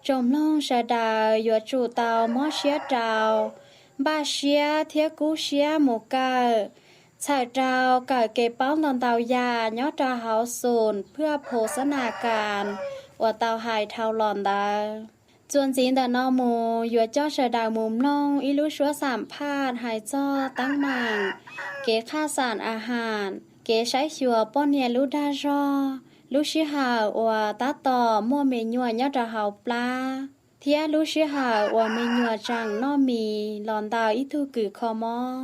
Tsoom mloog sawv daws yuav tsum tau mob siab rau, npaj siab thiab kub siab mus kawm, txhawm rau kawm kev paub ntau ntau yam nyob rau hauv xum Phwaj Phu Xab Nas Kas uas tau hais dhau los ntawd. Txuas ntxiv ntawm no mus yuav coj sawv daws mus mloog ib lub suab xam phaj hais txog teeb meem, kev khaj xam a has, kev saib xyuas poj niam lub dag zog, lub sij hawm uas tab tom muaj me nyuam nyob rau hauv plab, thiab lub sij hawm uas me nyuam tseem noj mis los ntawm ib tug kws kho mob.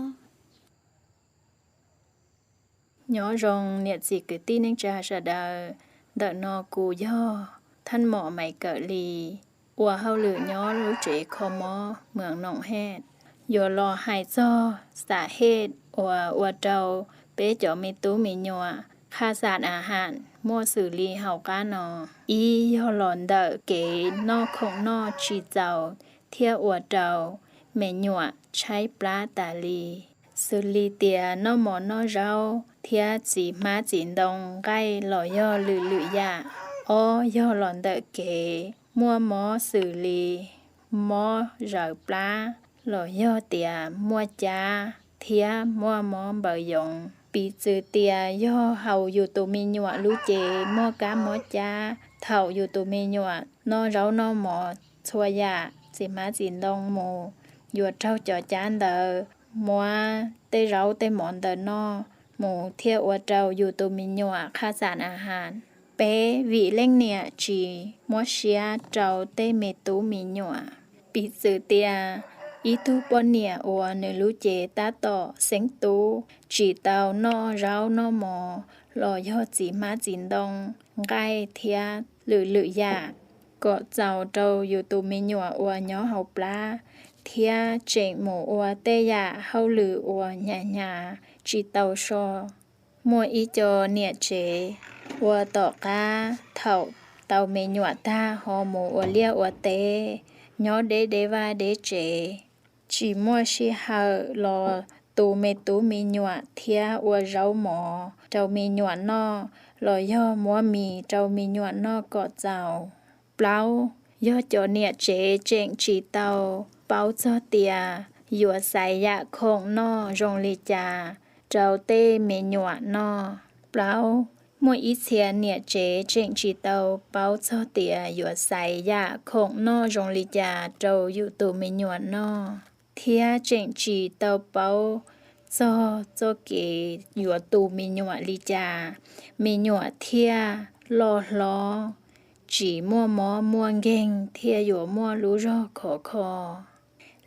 Nyob zoo niam txiv kwv tij neej tsa sawv daws, ntawm no kuv yog Thaj Mom Maiv Kawm Lis, ua hauj lwm nyob lub tsev kho mob Mws Noom Hej, yuav los hais txog xam hej uas ua rau peb cov me tub me nyuam khaj xam a has muaj xws li hauv qab no. Ib yog los ntawm kev noj khoom noj tsis txaus thiab ua rau me nyuam tshaib plab tas li, xws li tias noj mov noj zaub thiab txiv hmab txiv ntoo nqaij los yog lwm lwm yam. Ob yog los ntawm kev muaj mob xws li mob zawv plab los yog tias muaj cab thiab muaj mob npaws yoov. Piv txwv tias yog hauv yus tus me nyuam lub cev muaj kab mob cab, thaum yus tus me nyuam noj zaub noj mov txhua yam txiv hmab txiv ntoo mus, yuav raug cov cab ntawd muab tej zaub tej mov ntawd noj mus thiaj ua rau yus tus me nyuam khaj xam a has. Peb, vim leej niam tsis muab siab rau tej me tub me nyuam. Piv txwv tias ib tug poj niam uas nws lub cev tab tom xeeb tub, tsis tau noj zaub noj mov los yog txiv hmab txiv ntoo, nqaij thiab lwm lwm yam, kom txaus rau yus tus me nyuam uas nyob hauv plab, thiab tseem mus ua tej yam hauj lwm uas hnyav hnyav tsis tau so. Muaj ib co niam tsev uas tom qab thaum tau me nyuam tag ho mus ua liaj ua teb, nyob deb deb vaj deb tsev, tsis muaj sij hawm los tu me tub me nyuam thiab ua zaub mov rau me nyuam noj los yog muab mis rau me nyuam noj kom txaus. Plaub, yog cov niam tsev tseem tsis tau paub txog tias yuav xaiv yam khoom noj zoo li cas rau tej me nyuam noj. Plaub, muaj ib txhia niam tsev tseem tsis tau paub txog tias yuav xaiv yam khoom noj zoo li cas rau yus tus me nyuam noj, thiab tseem tsis tau paub txog txoj kev yuav tu me nyuam li cas, me nyuam thiaj loj hlob, tsis muaj mob muaj nkeeg thiaj yuav muaj lub zog khov kho.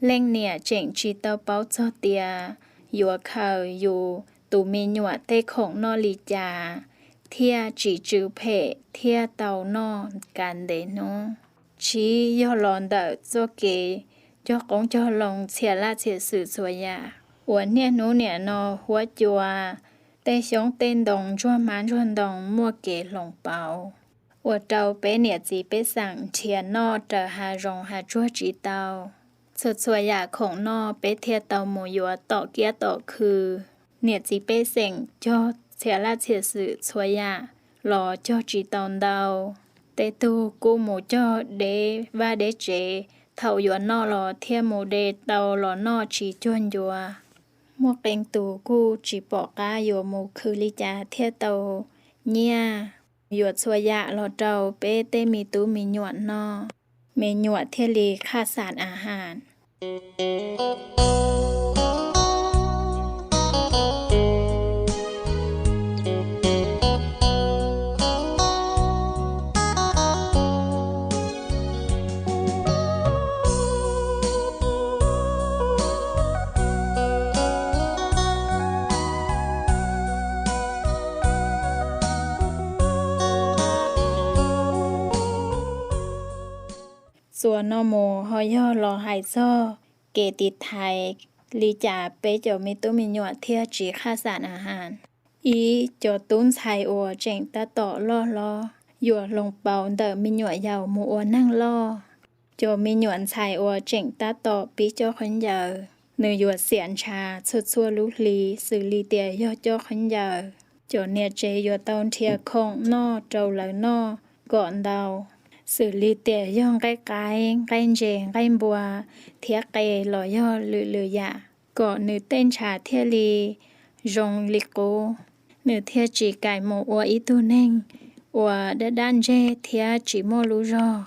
Leej niam tseem tsis tau paub txog tias yuav khaws yus tus me nyuam tej khoom noj li cas, thiaj tsis tsw phem thiaj tau noj kav ntev hnub. Tsib, yog los ntawm txoj kev cog qoob cog loo txhia laj txhia xwm txhua yam, uas niaj hnub nim no huab cua, tej xyoob tej ntoo ntsuag hmab ntsuag ntoo muaj kev hloov pauv, ua rau peb niam txiv pej xeem nrhiav noj raws hav zoov hav tsuag tsis tau. Txhua txhua yam khoom noj peb thiaj tau mus yuav tom kiab tom khw. Niam txiv pej xeem cog txhia laj txhia xwm txhua yam los cog tsis tau ntau. Tej tug kuj mus cog deb vaj deb tsev, thaum yuav noj los thiaj mus de tau los noj tsis cuag ncua. Muaj qee tus kuj tsis pom qab yuav mus khw li cas thiaj tau nyiaj yuav txhua yam los rau peb tej me tub me nyuam noj, me nyuam thiaj li khaj xam a has. Txuas no mus ho yog los hais txog kev tiv thaiv li cas peb cov me tub me nyuam thiaj tsis khaj xam a has. Ib, cov tub ntxhais uas tseem tab tom loj hlob yuav hloov pauv ntawm me nyuam yaus mus ua neeg loj. Cov me nyuam ntxhais uas tseem tab tom pib cob khaub ncaws, nws yuav xiam ntshav txhua txhua lub hli xws li tias yog cob khaub ncaws. Cov niam tsev yuav tau nrhiav khoom noj rau lawv noj kom ntau. xws li tias yog nqaij qaib, nqaij ntses, nqaij npua thiab qe los yog lwm lwm yam, kom nws tej ntshav thiaj li zoo li qub, nws thiaj tsis kam mus ua ib tug neeg uas daj daj ntseg thiab tsis muaj lub zog.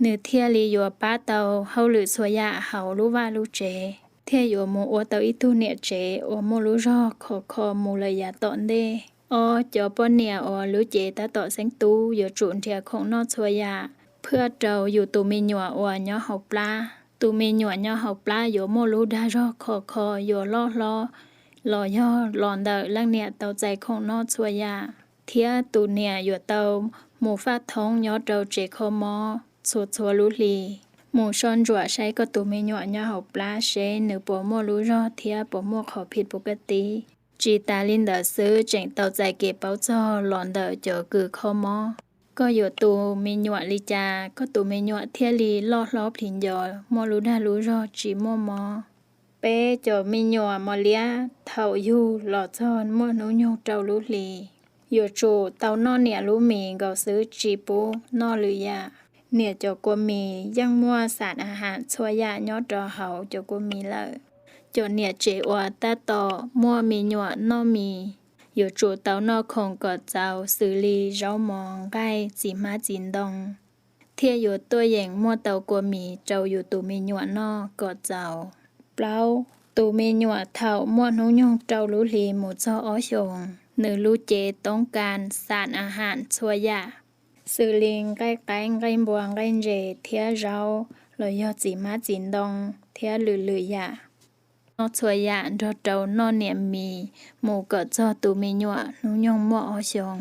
Nws thiaj li yuav pab tau hauj lwm txhua yam hauv lub vaj lub tsev, thiaj yuav mus ua tau ib tug niam tsev uas muaj lub zog khov kho mus lawm yav tom ntej. Ob, cov poj niam uas lub cev tab tom xeeb tub yuav tsum nrhiav khoom noj txhua yam, phaj rau yus tus me nyuam uas nyob hauv plab. Tus me nyuam nyob hauv plab yuav muaj lub dag zog khov kho, yuav loj hlob los yog los ntawm leej niam tau txais khoom noj txhua yam, thiab tus niam yuav tau mus faj thoob nyob rau tsev kho mob txhua txhua lub hli, mus soj ntsuam saib koj tus me nyuam nyob hauv plab seb nws puas muaj lub zog thiab puas muaj qhov phij puv kaj tib. Tsis tas li ntawd xwb, tseem tau txais kev paub txog los ntawm cov kws kho mob. Koj yuav tus me nyuam li cas, koj tus me nyuam thiaj li loj hlob plhis nco, muaj lub dag lub zog tsis muaj mob. Peb, cov me nyuam mos liab thaum yug los txog muaj hnub nyoog rau lub hli, yuav tsum tau noj niam lub mis nkaus xwb, tsis pub noj lwm yam. Niam cov kua mis yeej muaj xas a has txhua yam nyob rau hauv cov kua mis lawm. Cov niam tsev uas tab tom muaj me nyuam noj mis yuav tsum tau noj khoom kom txaus xws li zaub mov, nqaij, txiv hmab txiv ntoo, thiaj yuav tuaj yeem muaj tau kua mis rau yus tus me nyuam noj kom txaus. Plaub, tus me nyuam thaum muaj hnub nyoog rau lub hli mus txog ob xyoos, nws lub cev toob kas xas a has txhua yam, xws li nqaij qaib, nqaij npua, nqaij ntses thiab zaub los yog txiv hmab txiv ntoo thiab lwm lwm yam. Noj txhua yam nrog rau noj niam mis mus kom txog tus me nyuam hnub nyoog muaj ob xyoos.